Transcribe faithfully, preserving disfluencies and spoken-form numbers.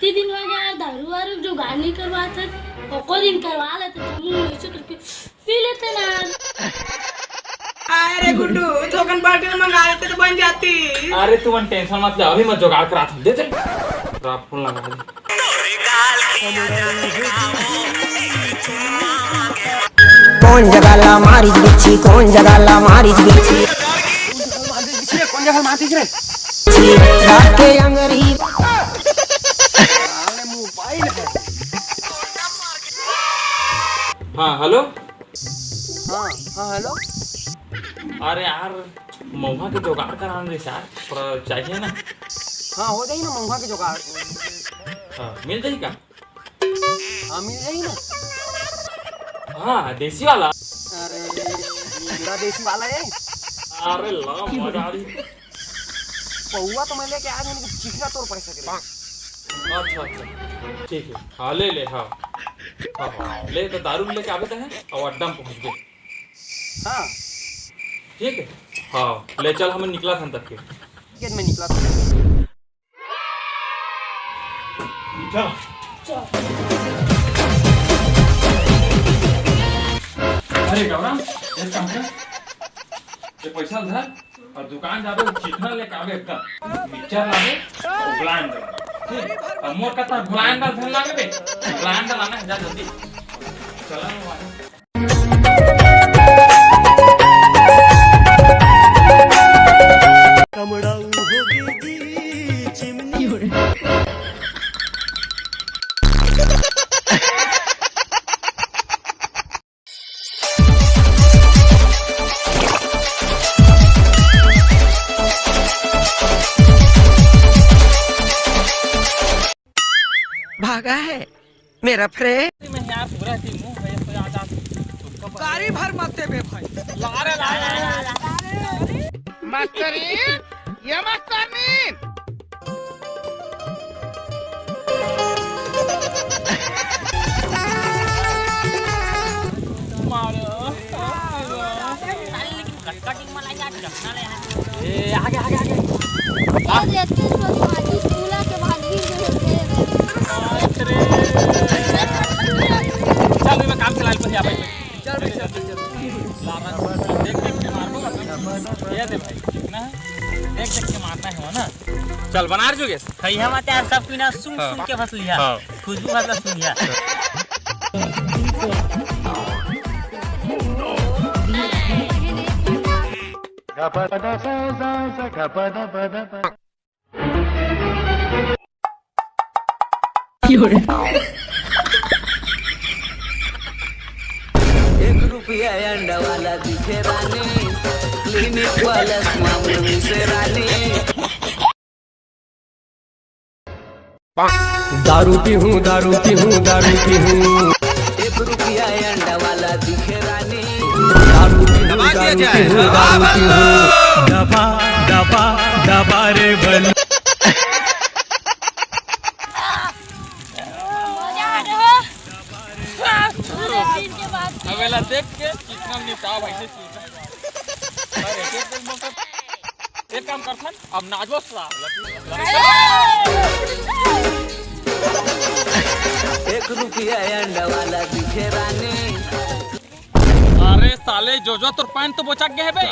इतने दिन हो गया यार, दारू वारू जुगाड़ नहीं करवात है। ओको दिन करवा लेते, तुम ऐसे करके पी लेते ना। अरे गुड्डू, थोकन बर्गर मंगा लेते तो बन जाती। अरे तू मन टेंशन मत ले, अभी मैं जुगाड़ करात हूँ। दे दे। रात फोन लगा दे। कौन जगह ला मारिच बिच्छी, कौन जगह ला मारिच बिच्छी। कौन जगह मारिच रे? छी, रात के अंगरी। हाँ, हेलो। हाँ, हाँ, हेलो। अरे यार, महुआ के जुगाड़ कराना रे यार, थोड़ा चाहिए ना। हाँ, हो जाई ना महुआ के जुगाड़। हाँ, मिल जाई का? हाँ, मिल जाई ना। हाँ, देसी वाला। अरे, पूरा देसी वाला है। अरे ला, मजा आ रही। पौवा तो मैं लेके आ जाऊँ, लेकिन चिखना तोर पैसा के। अच्छा, अच्छा, ठीक है। हाँ, ले ले। हाँ, हाँ, हाँ। ले तो दारू लेके आवे तो है और अड्डा में पहुँच गए। हाँ। ठीक है। हाँ, ले चल, हम निकला था तब के। ठीक है, मैं निकला था। चल। अरे गौरव, एक काम कर, ये पैसा धर और दुकान जाबे, चिखना लेके आबे, एकदम मिक्सचर लाबे, और गुलाब जामुन, ठीक? और मोर का तार गुलाब जामुन लागे बे, गुलाब जामुन लाना है, जा जल्दी। चला ना भाई। भागा है मेरा फ्रेंड। मैं यहाँ पूरा थी, मुंह भैया से आ जा। गाड़ी भर मत दे बे भाई। ला रे, ला रे, ला रे। मास्टरीन, ये मास्टरीन। मारो। ए, आगे, आगे, आगे। ये लेते सोच भाजी चूल्हा के भात गिर गए होते हैं। बाप रे। चल, मैं काम चला ले, पहले आप। चल भाई, चल, चल। लारा, देख, देख के मारना। ये दे भाई, ठीक ना? देख, देख के मारना है, हो ना? चल, बना रहे जोगेश? खैया मत यार, सब पीना सूंघ, हाँ। सूंघ के बस लिया। हाँ। खुशबू मतलब सूंघ लिया। एक रुपया अंडा वाला दिखे रानी, क्लिनिक वाला मामूली से रानी। दारू पीहूँ, दारू पीहूँ, दारू पीहूँ। एक रुपया अंडा वाला दिखे रानी। दारू पीहूँ, दबा दिया दारू जाए। पीहूँ, दारू पीहूँ। दबा, दबा, दबा रे बल। मजा आ रहा। अबेला देख के कितना निपटाव भाई से। अरे, एक, एक, एक, एक काम करथन, अब नाचबो साला। एक रुपया अंडा वाला दिखे रानी। अरे साले, जो जो तोर पैंट तो बोचक गए बे।